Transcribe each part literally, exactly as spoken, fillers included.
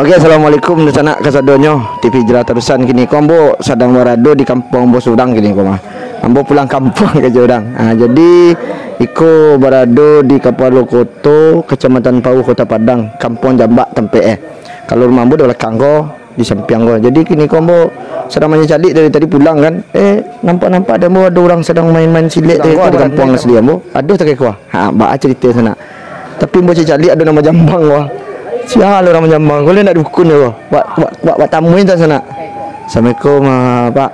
Oke, assalamualaikum dunsanak kasadonyo. T V Hijrah Tarusan, kini ko ambo sadang barado di kampuang ambo surang kini ko mah. Ambo pulang kampuang ka urang. Ha, jadi iko barado di Kapalo Koto, Kecamatan Pauh, Kota Padang, Kampuang Jambak tampek eh. Kalau rumah ambo di balakang ko, di sampiang ko. Jadi kini ko ambo sadang mancaliak dari tadi pulang kan. Eh, nampak-nampak di ambo ado urang sadang main-main silek di kampuang asli ambo. Ado takah ko. Ha, baa carito sanak. Tapi ambo caliak ado namo Jambang wah. Sia lo namo Jambang. Ko lai nak dukun ko. Wak, wak, wak, wak tamuin tak sanak. Assalamualaikum, ah, Pak.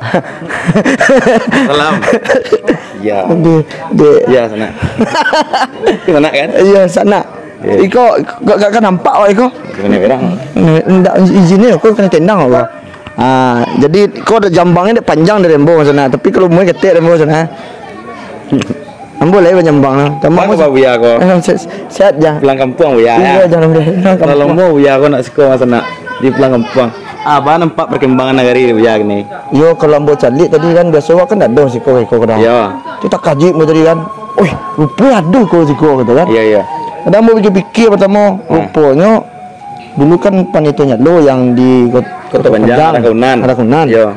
Salam. Ya. Di, di. Ya, sanak. Sanak kan? Iya, sanak. Iya. Iko, gak, gak, gak nampak wak iko. Kena berang. Ndak izin ni, ko kena tendang wak. Ah, jadi ko ado Jambangnyo dek panjang dari ambo sanak, tapi kalau umua ketek dari ambo sanak. Ambo lai banyambang lah. Tamak Bang, ambo Bang Buya ko. Eh, se-, sehat ja. Pulang kampuang Buya, Iya, ya? Jangan deh. Pulang Kalau kampuang. Lombo Buya ko nak siko masa nak di pulang kampuang. Ah, baa nampak perkembangan nagari di Buya kini? Yo, kalau ambo caliak tadi kan, biaso awak kan dak ado siko, iko kadang. Yo. Tu takajuik ambo tadi kan. Oih, rupo ado ko siko, kato kan. Iya, iya. Kadang ambo pikir-pikir pertamo, Ah. ruponyo dulu kan Panito Nyalo yang di Kot-, Koto Koto Panjang, Panjang, Ragunan. Ragunan. Yo.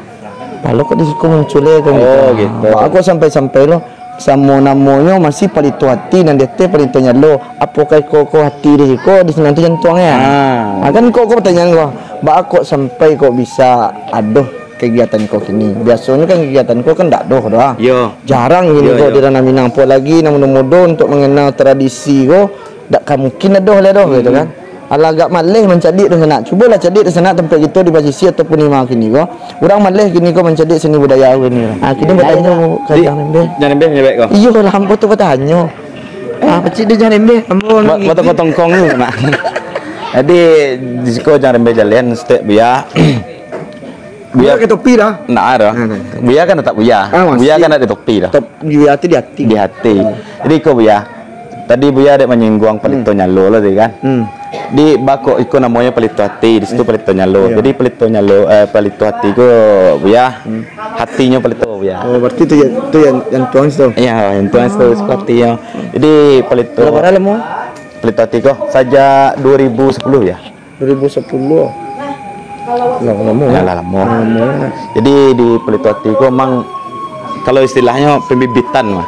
Palo kok di siko muncul, eh, kan Oh, gitu. gitu. Baa kok sampai-sampai lo. Samo namonyo masih Palito Hati, nan di ateh Palito Nyalo. Apokah iko ko hati di siko, di sinan tu jantuang, ya? Ah. Ah, kan kok, kok pertanyaan ko, baa kok sampai kok bisa ado kegiatan ko kini? Biasonyo kan kegiatan ko kan dak ado doh, ah. Yo. Jarang gini Yo, kok yo. di Ranah Minang, apolagi nan mudo-mudo untuk mengenal tradisi ko, dak ka mungkin ado lah doh, gitu Hmm. kan. Alah agak maleh mancaliak tu sanak. Cubolah caliak tu sanak tampek kito di basisi ataupun di ma kini ko. Urang maleh kini ko mancaliak seni budaya ko kini. Ah, kini Iya, batanyo iya. ka Di, Jang Rembeh. Jang Rembeh manyabek ko? Iyo lah, ambo tu batanyo. Ah, pacik dia Jang Rembeh, ambo Ba-, nak batongkong-tongkong tu sanak. Jadi, di siko Jang Rembeh jalehan stek Buya. Buya Buya pakai topi dah. Ndak ado. Nah, nah. Buya kan tetap Buya. Ah, Buya masih. kan ada topi dah. Top, Buya tu di hati. Di hati. Hmm. Jadi, ko Buya. Tadi Buya dek manyingguang Palito Hmm. Nyalo lah tadi kan. Hmm. Di baa kok iko namonyo Palito Hati, di situ Hmm. Palito Nyalo. Iya. Jadi Palito Nyalo, eh, Palito Hati ko Buya, Hmm. hatinyo Palito Buya. Oh, berarti tu ya, tu yang, yang tuang situ. Iya, yang tuang situ Oh. seperti yang. Jadi Palito Berapa lama? Palito Hati ko sajak dua ribu sepuluh ya. Dua ribu sepuluh. Lah, lamo, Alah, lamo. Lamo. Jadi, di Palito Hati ko emang, kalau istilahnyo, pembibitan lah.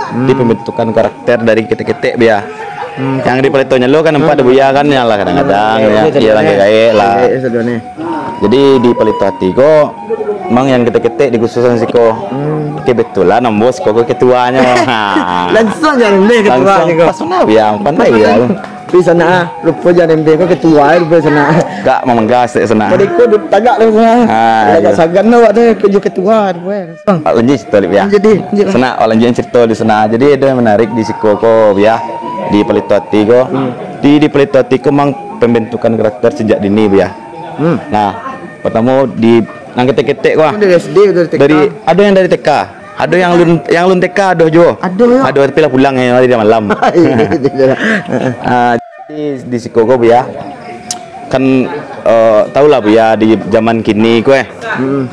Hmm. Di pembentukan karakter dari ketek-ketek, Buya. Hmm. Yang di Palito Nyalo kan nampak Hmm. ada Buya kan, yang lah kadang-kadang, Hmm. ya, Iya, iya, iya, iya. gaek-gaek lah. Gaek-gaek sajo ni. Jadi, di Palito Hati ko, emang yang ketek-ketek dikhususan siko. Hmm. Kebetulan, ambo siko ko ketuanyo. Langsung Jang Rembeh ketuanyo Langsung ko. pas lah, Buya. Pandai, Buya. Tapi sanak, ah, rupo Jang Rembeh ko ketua, rupo sanak. Gak mamangga sek sanak. Jadi ko duduk tagak lah sanak. Ah, Agak iya. sagan lah awak tu, ko jo ketua, rupo. Bang. Awak lanjuik cerito dulu, Buya. Jadi, lanjuik lah. Sanak, awak lanjuik cerito di sanak. Jadi, ado yang menarik di siko ko, Buya. Di Palito Hati ko. Hmm. Di, di Palito Hati ko, mang pembentukan karakter sejak dini, Buya. Hmm. Nah, pertamo di nang ketek-ketek ko, ah. Kan dari S D, dari T K. Dari, ado yang dari T K. Ado yang lun, yang lun T K ado juo. Ado, yo. Ado, tapi lah pulang, eh, tadi malam. Iya, iya, iya. Ah, jadi di siko ko, Buya, kan, eh, tahulah, Buya, di zaman kini ko, eh. Hmm.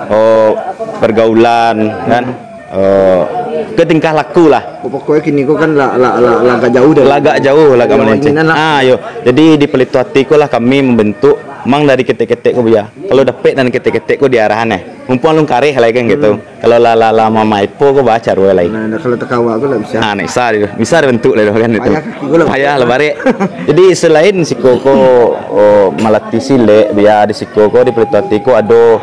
Oh, pergaulan, kan. Eh, ke tingkah laku lah. Pokoknyo kini ko kan la, la, la, la agak jauh dari Lagak jauh, lagak dari melenceng. keinginan lah. Ah, yo. Jadi di Palito Hati ko lah kami membentuk, mang dari ketek-ketek ko, Buya. Kalau dapek dan ketek-ketek ko diarahan, eh. Mumpung alun kareh lah kan gitu. Hmm. Kalau lah, lah, lah mamai po ko baca ruai lai. Nah, nah, kalau takawa ko lah bisa. Ah, nak bisa dia. Bisa dia bentuk lah kan itu. Payah kaki ko lah. Payah lah barek. Jadi selain siko ko, oh, malatih silek, Buya, di siko ko di Palito Hati ko ado,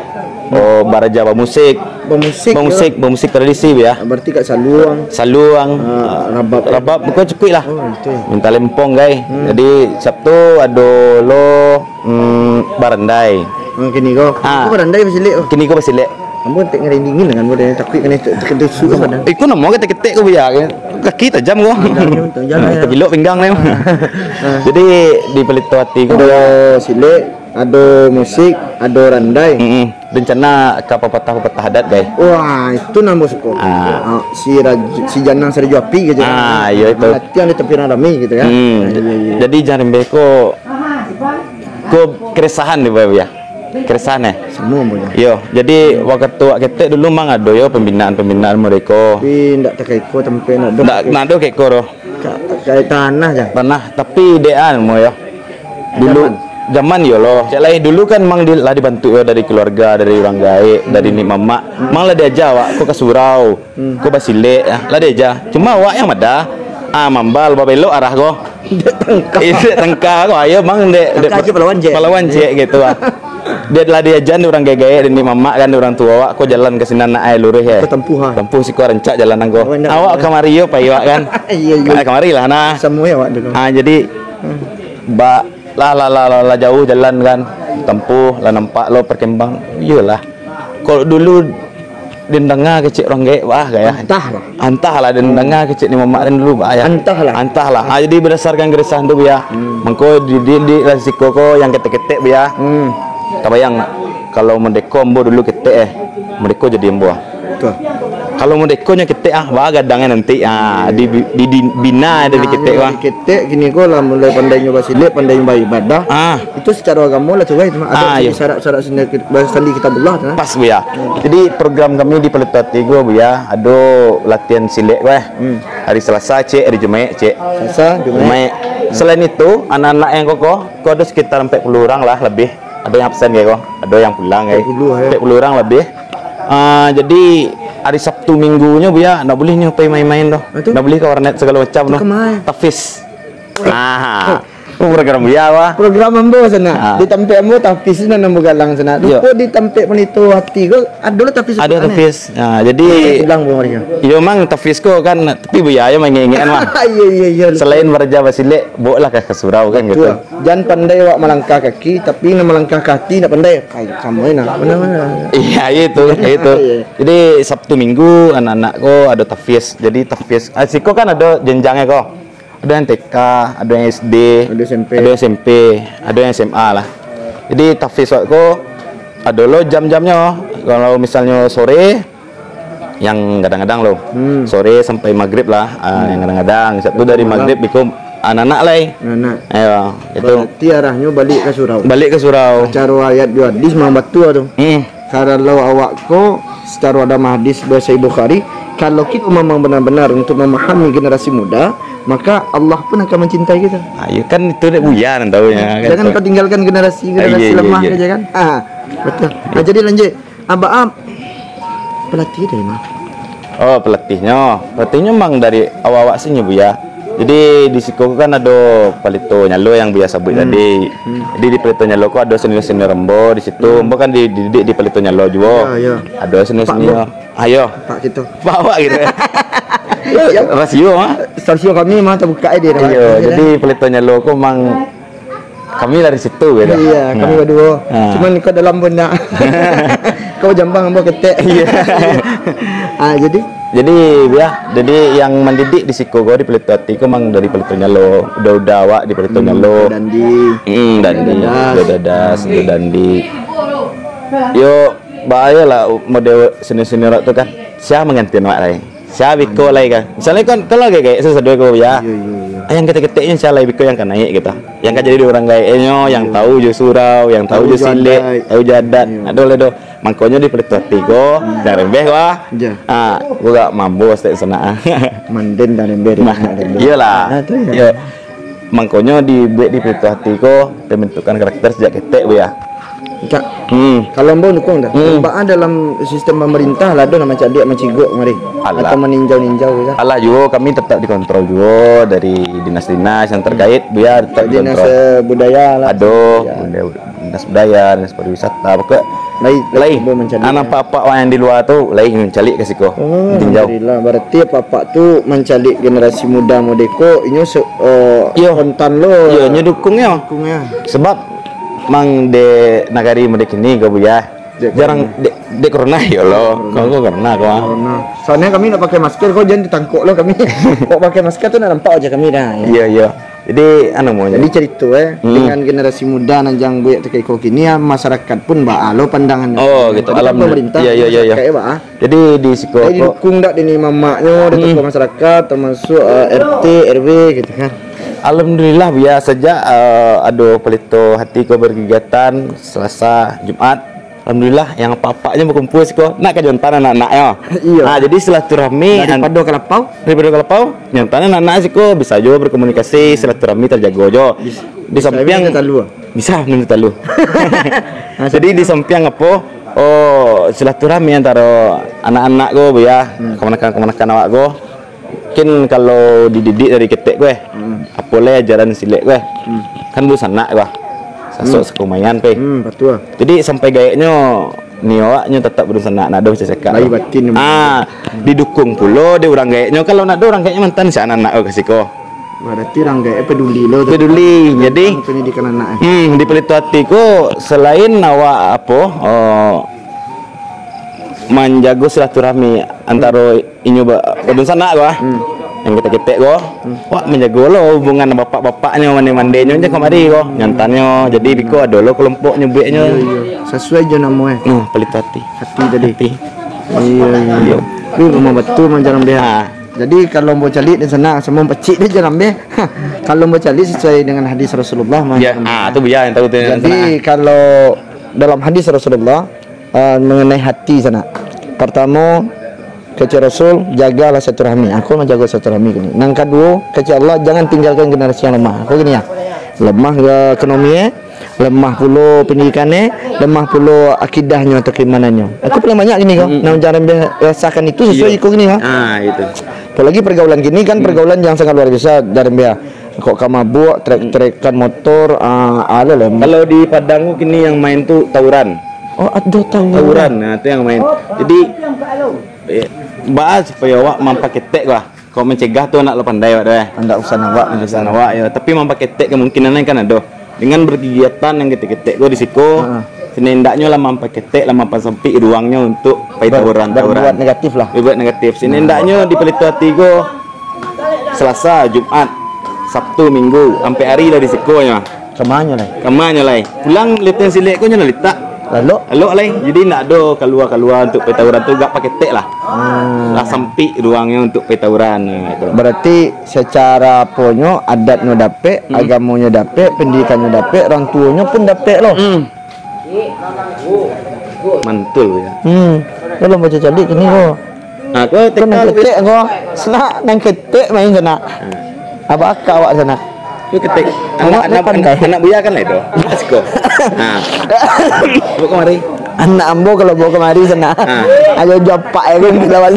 oh, baraja bamusik. Bamusik, Bamusik, yo. bamusik tradisi, Buya. Berarti kat saluang. Saluang. Ah, rabab. Rabab ko cukuik lah. Oh, itu. Minta lempong, gai. Hmm. Jadi Sabtu ado lo Hmm, barandai. Hmm, kini ko. Ah. Kini ko barandai basilek ko. Kini ko basilek. Ambo tak ngerindingin dengan ambo, takuik kena tu-, terkena tusuk ko badan. Iko namo ketek-ketek ko, Buya. Kaki tajam ko. Tajam, tajam, Nah, ya. Tergilok pinggang ni. Ah. Jadi, di Palito Hati ko. Ado silek, ado musik, ado randai. Mm-mm. Rencana ka papatah-papatah adat, gai. Wah, itu namo suko. Ah. Ah, si Raj-, si Janang Sarajo Api gitu. Ah, iyo itu. Latihan di tepi rami gitu kan. Hmm. Ah, iya, iya. Jadi, Jang Rembeh ko Ko keresahan di bawah, ya. Keresahan, eh? Samo, Bang. Yo, jadi wakatu awak ketek dulu mang ado yo pembinaan-pembinaan mereka. Tapi ndak takah iko sampai ndak ado. Ndak, ndak ado ka iko doh. Ka, ka tanah ja. Tanah, tapi dek anu mo yo. Dulu, Zaman. Zaman yo lo, cek lai dulu kan mang di, lah dibantuk yo dari keluarga, dari urang gaek, dari nik mamak. Mang lah diaja awak ko ka surau, ko basilek, ya, lah diaja. Cuma awak yang madah, ah, mambal babelok arah ko. Dek tangka. Eh, dek tangka ko, ayo mang dek, dek Tangka aja pahlawan cek. Pahlawan cek gitu ah. Dia lah diaja dek urang gaek-gaek, dek nik mamak kan, dek urang tua awak ko jalan ka sinan nak ai luruih eh. Ko tempuh, ah. Tempuh siko rancak jalan anggo. Awak nak Awak kamari yo pai awak kan. Iya, iya. Ah, kamari lah nah. Sama ya awak dulu. Ah, jadi ba lah lah lah lah, lah jauh jalan kan, tempuh lah nampak lo perkembang. Iyolah, kalau dulu den danga kecek urang gaek bah gaya. Antah lah. Antah lah den danga kecek ni mamak den dulu bah ya. Antah lah. Antah lah. Ah, jadi berdasarkan keresahan tu ya. Mangko di di di lah siko ko yang ketek-ketek ya. Tabayang nak, kalau merdeka ambo dulu ketek eh, merdeka jadi ambo ah. Betul. Kalau merdeka nyo ketek ah, bah gadang eh nanti ah, di di, di bina dari Nah, ketek nyo bah. Dari ketek kini ko lah mulai pandai nyo basilek, pandai nyo baibadah. Ah. Itu secara agama lah tu kan, cuma ada Ah, iya. syarat-syarat sendiri, sandi kitabullah tu kan. Pas Buya. Jadi program kami di Pelita Tigo Buya, ado latihan silek weh. Hari Selasa cek, hari Jumaik cek. Selasa, Jumaik. Jumaik. Selain itu, anak-anak yang koko, ko ado sekitar empat puluh orang lah lebih. Ado yang absen kayak ko, ado yang pulang kayak. Empat puluh, ya. Empat puluh orang lebih. Ah, jadi hari Sabtu Minggunyo Buya ndak boleh nyo pai main-main doh. Ah, tu? Ndak boleh ka warnet segala macam Tu doh. kemana? Tafis. Ah. Oh, program Buya apa? Program ambo sana. Ah. Di tampek ambo tafis nan ambo galang sana. Yo. Lupo di tampek Pelita Tigo ko ado lah tafis Ado sekolah, tafis. Nah, jadi Pulang, Bung Mario. Yo mang tafis ko kan, tapi Buya yo mangingek-ingek mah. Iya, iya, iya. Selain baraja basilek, bawa lah ka surau kan gitu. Betul. Jan pandai awak malangkah kaki, tapi nak malangkah ka ati nak pandai. Ai, sama nah. Mana-mana. Iya, itu, itu. Iya. Jadi Sabtu Minggu anak-anak ko ado tafis. Jadi tafis, ah, siko kan ado jenjangnya ko. Ado yang T K, ado yang S D, Ado S M P. ado S M P, ado yang S M A lah. Jadi tafis awak ko ado lo jam-jamnyo. Kalau misalnyo sore, yang kadang-kadang lo. Hmm. Sore sampai maghrib lah, ah, yang kadang-kadang. Sabtu dari Malam. maghrib biko anak-anak lai. Anak. Ayo, itu. Berarti arahnyo balik ka surau. Balik ka surau. Caro ayat jo hadis mang batua tu. Hmm. Kalau awak ko secara ada hadis bahasa Bukhari, kalau kita memang benar-benar untuk memahami generasi muda, maka Allah pun akan mencintai kita. Ah, ya kan itu dek Buya nan tahu ya, kan. Jangan kau tinggalkan generasi, Ah, generasi iya, iya, lemah iya. aja kan. Ah, betul. Ah, jadi lanjut. Abah Am, pelatih dari mana? Oh, pelatihnyo. Pelatihnyo mang dari awak-awak sini, Buya. Jadi di siko kan ado Palito Nyalo yang Buya sabuik Hmm. tadi. Hmm. Jadi di Palito Nyalo ko ado senior-senior ambo di situ. Hmm. Ambo kan di- dididik di Palito Nyalo juo. Ya, ya. Ado senior-senior. Pak Ayo. Pak gitu. Pak awak gitu. Ya. Rasio mah. Rasio kami mah terbuka aja dia. Iya, jadi Palito Nyalo ko mang kami dari situ gitu. Iya, kami Nah. baduo. Nah. Cuman kau dalam pun nak. Kau jambang ambo ketek. Iya. Ah, jadi Jadi ya, jadi yang mendidik di siko ko di Palito Ati ko mang dari Palito Nyalo. Udah-udah awak di Palito Hmm, Nyalo. Dandi. Hmm, Dandi. Dadas. Udah Dadas, udah Dandi. Yo, bahaya lah model senior-senior tu kan. Sia mengganti awak lai? Sia biko lai kan? Misalnya kan, kalau kayak, kayak sesuatu ko ya. Iya, iya, iya. Ah, yang ketek-keteknya sia lai biko yang ka naik gitu. Yang ka jadi orang gaeknyo, yang Iya. tahu jo surau, yang tahu Tahu jo jo silek, adat. tahu jo adat. Iya. Ado lah doh. Mangkonyo di Palito Ati ko, Hmm. dah rembeh ko ah. Iya. Ah, ko gak mambo stek sana ah. Manden dah rembeh dah Nah, nak rembeh. iyalah. Ah, tu ya. Yo. Mangkonyo dibuek di Palito Ati ko pembentukan karakter sejak ketek, Bu, ya. Cak, Hmm. kalau ambo dukung dah. Hmm. Baa dalam sistem pemerintah lah ado nan mancaliak, mancigok mari. Alah. Atau maninjau-ninjau gitu. Alah juo, kami tetap dikontrol juo dari dinas-dinas yang terkait, Bu, ya, tetap Dinas, dikontrol. eh, budaya lah. Ado, Ya. dinas budaya, dinas pariwisata, pokok Lai, lai. Lai, ambo mancaliak, Anak ya. apak-apak wang yang di luar tu, lai mancaliak ka siko. Oh, Tinjau. alhamdulillah. Berarti apak-apak tu mancaliak generasi muda modeko, inyo se-, eh, Yo. spontan lo. Yo, nyo dukung yo. Dukung yo. Sebab mang de nagari modek ini ko, Bu, ya. Dek Jarang corona. dek, dek corona yo lo. Corona. Kau, kau corona kau, ah. Corona. Soalnya kami nak pakai masker, kau jangan ditangkok lo kami. Kau pakai masker tu nak nampak aja kami dah. Ya. Iya, iya. Jadi, anu mau Jadi jadi. cerita, eh, Hmm. dengan generasi muda nan jang buek teka iko kini, ya, masyarakat pun baa lo pandangan. Oh, gitu. Tadi kan Alhamdulillah. pemerintah, Iya, iya, iya, iya. masyarakat, ya, baa. Jadi, di siko Jadi, ko didukung dak dini mamaknyo, dan Hmm. tokoh masyarakat, termasuk, eh, R T, R W gitu kan. Alhamdulillah, biasa saja, eh, ado Palito Ati ko berkegiatan Selasa, Jumat. Alhamdulillah, yang apak-apaknyo bakumpul siko. Nak ka jontan anak-anaknyo. Iya. Ah, jadi silaturahmi Dari an- Pado ka Lapau? Dari Pado ka Lapau, jontan anak-anak siko bisa jo berkomunikasi, silaturahmi terjago jo. Bis- Di sampiang minta talu. Bisa minta talu. Jadi di sampiang apo, oh, silaturahmi antaro anak-anak ko, Buya, kamanakan-kamanakan awak ko. Mungkin kalau dididik dari ketek ko, eh, apo lai ajaran silek ko, eh, kan dunsanak ko, sasok sakumaian pe. Hmm, batua. Jadi sampai gaeknyo ni awaknyo tatap badunsanak, nak ado cakak. Lahia batin. Ah, didukung pulo dek urang gaeknyo. Kalau nak ado urang gaeknyo mantan si anak-anak ko ka siko. Berarti urang gaek peduli lo. Peduli. Jadi, pendidikan anak, eh. Hmm, di Palito Ati ko, selain awak apo, oh, manjago silaturahmi antaro inyo ba-, badunsanak ko, ah. Hmm. Yang ketek-ketek ko, hmm, wak manjago lo hubungan bapak-bapaknyo, mande-mandenyo, je kamari ko, nyantannyo. Jadi, biko ado lo kelompok nyebuiknyo. Iyo, iyo. Sasuai jo namo, eh. Nah, Palito Ati. Ati tadi. Ati. Iyo, iyo. Iyo. Wih, memang batua manjaran beh. Ah. Jadi, kalau ambo caliak di sana, samo pacik di jalan beh. Kalau ambo caliak sesuai dengan hadis Rasulullah, Ya, manjaran beh. Ah, tu Buya yang tahu tu, yang Jadi, sana. Kalau dalam hadis Rasulullah, uh, mengenai hati sana. Pertama, kecek Rasul, jagalah silaturahmi. Aku manjaga silaturahmi kini. Yang kedua, kecek Allah, jangan tinggalkan generasi yang lemah. Aku gini ya. Lemah ke ekonomi, eh, lemah pulo pendidikan, eh, lemah pulo akidahnyo atau keimanannyo. Aku paling banyak gini ko. Mm-mm. Nah, jangan beh rasakan itu sesuai Iya. iko gini ko. Ah, itu. Apalagi pergaulan gini kan Hmm. pergaulan yang sangat luar biasa, jangan beh. Kok ka mabuk, trek-trekan motor, ah, alah lah. Kalau di Padang tu kini yang main tu tawuran. Oh, ada tawuran. Tawuran, nah, tu yang main. Jadi, eh, baa supaya awak mampaketek lah. Kok mancegah tu nak lo pandai awak tu, eh. Ndak usah nawak, Ndak usah nawak, yo. Tapi mampaketek kemungkinan kan ado. Dengan berkegiatan yang ketek-ketek ko di siko, Ha. senendaknyo lah mampaketek, lah mampasampik ruangnyo untuk pai Ber-, tawuran-tawuran. berbuat negatif lah. Berbuat negatif. Senendaknyo di Palito Ati ko, Selasa, Jumat, Sabtu, Minggu, ampek hari lah di siko nyo. Kamanyo lai? Kamanyo lai? Pulang latihan silek ko nyo lah litak. Lalok? Lalok lai. Jadi ndak ado kalua-kalua untuk pai tawuran tu, gak paketek lah. Hmm. Lah sampik ruangnyo untuk pai tawuran, nah, itu. Berarti secara aponyo, adatnyo dapek, Hmm. agamonyo dapek, pendidikannyo dapek, orang tuonyo pun dapek lo. Hmm. Mantul, ya. Hmm. Kalau baca calik kini ko. Ha, ko Ko teka nan ketek ko. Sanak nan ketek main sanak. Ha. Abah akak awak sanak. Ko ketek. Awak Anak, ni anak, pandai. Anak buya kan lah itu. Siko. Ha. Bawa kemari. Anak ambo kalau bawa kemari sanak. Ha. Ayo japak ya kan lawan.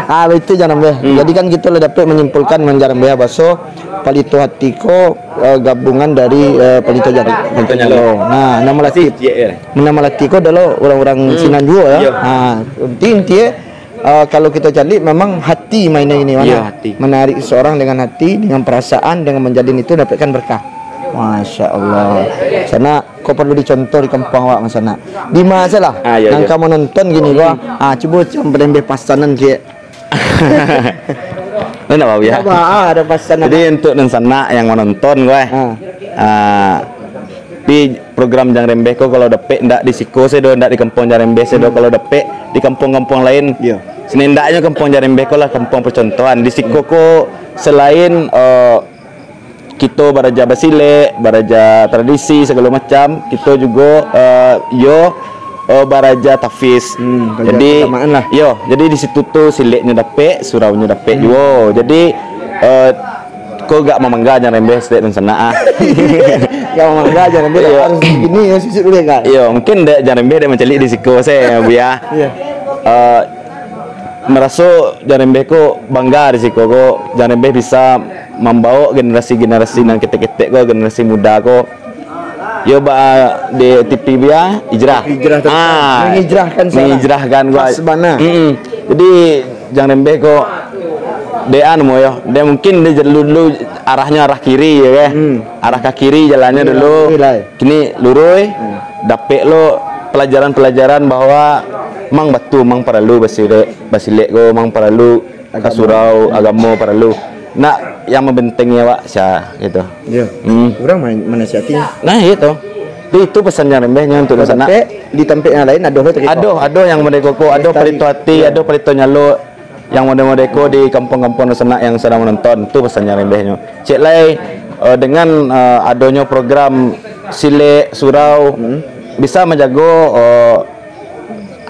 Ah, itu jangan beh. Hmm. Jadi kan kita lah dapat menyimpulkan manjaran beh baso Palito Ati ko, eh, gabungan dari, eh, Palito Jari. Palito Nyalo. Nah, nama Masih lati, ciek, ya? Nama lati ko adalah orang-orang Hmm. sinan juo, ya. Iya. Ha, inti, inti, eh, eh, kalau kita cari memang hati mainnya ini, Iya, mana? Hati. Menarik seseorang dengan hati, dengan perasaan, dengan menjadi itu dapatkan berkah. Masya Allah. Sana ko perlu dicontoh di kampung awak, Mas Anak. Di mana salah? Ah, iya, Nang iya. kamu nonton gini, Hmm. wah. Ah, cuba cam berembeh pasanan, kek. Lu ndak apa-apa, ya? Ndak apa, ah, ada pasan Jadi, apa? Untuk nan sanak yang manonton ko, eh. Ah. Ah, di program Jan Rembeh ko, kalau dapek ndak di siko se do, ndak di kampung Jan Rembeh se do, Hmm. kalau dapek di kampung-kampung lain. Iya. Senendaknyo kampung Jan Rembeh ko lah kampung percontohan. Di siko ko selain, eh, kito baraja basilek, baraja tradisi sagalo macam, kito jugo, eh, yo, eh, baraja tahfiz. Hmm, baraja Jadi, keagamaan lah. yo, jadi di situ tu sileknyo dapek, suraunyo dapek Hmm. juo. Jadi, eh, ko gak mamangga Jan Rembeh silek nan sanak ah. Gak mamangga Jan Rembeh Iyo. harus gini ya, susut dulu ya, Kak. Iyo, mungkin dek Jan Rembeh dek mancaliak di siko se, Buya. Iyo. Eh, maraso Jan Rembeh ko bangga di siko ko, Jan Rembeh bisa mambawa generasi-generasi nan ketek-ketek ko, generasi muda ko. Yo ba di T P Buya, hijrah. Hijrah terus. Ah, Menghijrahkan salah. menghijrahkan ko. Khas bana. Mm-mm. Jadi, Jan Rembeh ko, dek anu mo yo, dek mungkin dek dulu-dulu arahnyo arah kiri yo, kan? Hmm. Arah ka kiri jalannyo Iya, dulu. iya lah. Kini luruih, Hmm. dapek lo pelajaran-pelajaran bahwa mang batua, mang paralu basilek, basilek ko, mang paralu Agamo. ka surau, agamo paralu. Nak yang mambentengi awak sia, gitu. Iya. Hmm. Urang ma-, manasihati. Nah, itu. Jadi, itu pesan Jan Rembehnyo untuk Kalau dunsanak. dapek, di tampek yang lain, ado lah terkito. Ado, ado yang model koko, ado Lestari. palito ati, Iya. ado palito nyalo. Yang model-model ko di kampuang-kampuang dunsanak yang sadang manonton, tu pesan Jan Rembehnyo. Cek lai, eh, dengan, eh, adonyo program silek, surau, Hmm. bisa manjago, eh,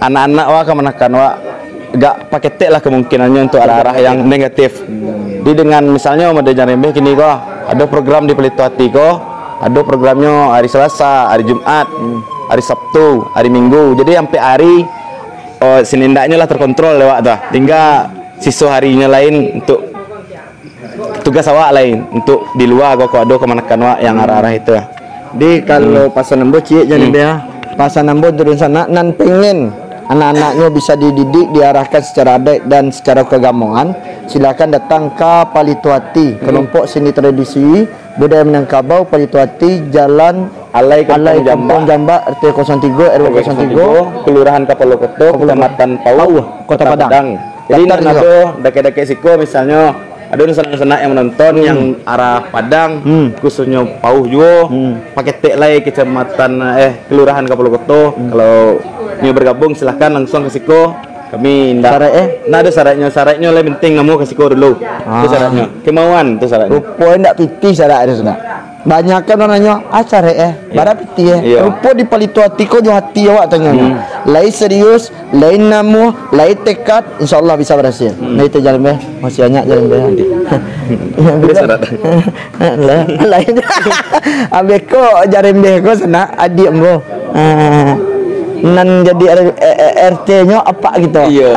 anak-anak wak, kamanakan wak, gak paketek lah kemungkinannyo untuk arah-arah yang negatif. Hmm. Jadi dengan misalnyo model Jan Rembeh kini ko, Ado program di Palito Ati ko, ado programnyo hari Salasa, hari Jumat, hari Sabtu, hari Minggu. Jadi, ampek hari, oh, sinindaknyo lah terkontrol dek awak tu. Tingga siso harinyo lain untuk tugas awak lain, untuk di lua ko, ko ado kamanakan awak yang arah-arah itu. Jadi, kalau pasan ambo ciek jan beh, pasan ambo untuk dunsanak nan pengen anak-anaknyo bisa dididik, diarahkan secara adat dan secara keagamaan, silakan datang ka Palito Ati, kelompok seni tradisi budaya Minangkabau, Palito Ati, Jalan Alai Kampung Jambak, R T kosong tigo, R W kosong tigo, Kelurahan Kapalo Koto, Kecamatan Pauh, Kota Padang. Jadi, nan ado dakek-dakek siko, misalnyo, ado dunsanak-dunsanak yang menonton yang arah Padang, khususnyo Pauh juo, paketek lai Kecamatan, eh, Kelurahan Kapalo Koto. Kalau nio bergabung, silahkan langsung ka siko. Kami indak, syarat, eh? Ndak ado syaratnyo, syaratnyo lai penting namuah ka siko dulu. Tu syaratnyo. Kemauan tu syaratnyo. Rupo ndak pitih syarat tu sudah. Banyak kan urang nanyo, "Ah, carek, eh, bara pitih, eh." Rupo di Palito Ati ko jo hati awak tanyo. Lai serius, lai namuah, lai tekad, insyaallah bisa barasil. Nah, itu jan beh, masih banyak jan beh. Lah, lain. Abih ko jan beh ko sanak, adiak ambo. Ah, nan jadi R-, eh, eh, R T-nyo apak kito. Iyo.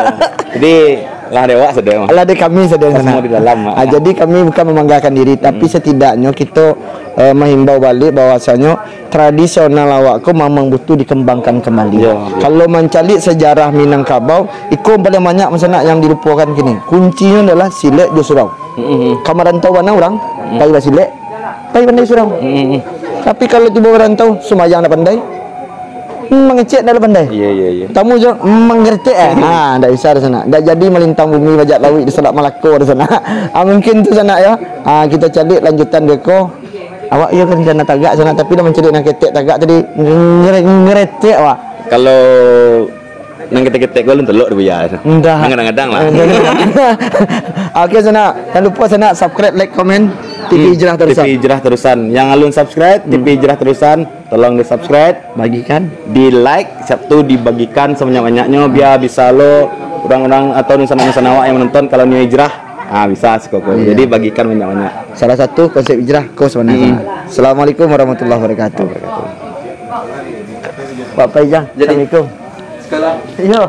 Jadi, lah dek awak sadonyo. Lah dek kami sadonyo sanak. Di dalam, ah, jadi kami bukan membanggakan diri, tapi setidaknyo kito, eh, menghimbau balik bahwasanyo tradisional awak ko mamang butuh dikembangkan kembali. Iyo, iyo. Kalau mancaliak sejarah Minangkabau, iko paling banyak sanak yang dilupokan kini. Kuncinyo adalah silek jo surau. Ka marantau bana urang, pai basilek, pai pandai surau. Tapi kalau tibo marantau, sumbayang ndak pandai, mangecek ndak pandai. Iyo, iyo, iyo. Tamu jo manggeretek, eh. Ha, ndak bisa di sanak. Ndak jadi malintang bumi bajak lauik di Salak Malako di sanak. Ah, mungkin tu sanak yo. Ah, kito caliak lanjutan beko. Awak iyo kan rencana tagak sanak, tapi lah mancaliak nan ketek tagak tadi ngere-, ngeretek awak. Kalau nan ketek-ketek ko alun telok di buya. Ndak. Nan kadang-kadang lah. Oke sanak, jangan lupa sanak subscribe, like, komen T V Hijrah Terusan. T V Hijrah Terusan. Yang alun subscribe, T V Hijrah Terusan, tolong di-subscribe. Bagikan. Di-like, siap tu dibagikan sebanyak-banyaknyo, biar bisa lo urang-urang atau dunsanak-dunsanak awak yang menonton, kalau nio hijrah, ah, bisa siko ko. Iyo. Jadi bagikan banyak-banyak. Salah satu konsep hijrah ko sabananyo. Assalamualaikum warahmatullahi wabarakatuh. Bapak Ijang, jadi, assalamualaikum. Iyo.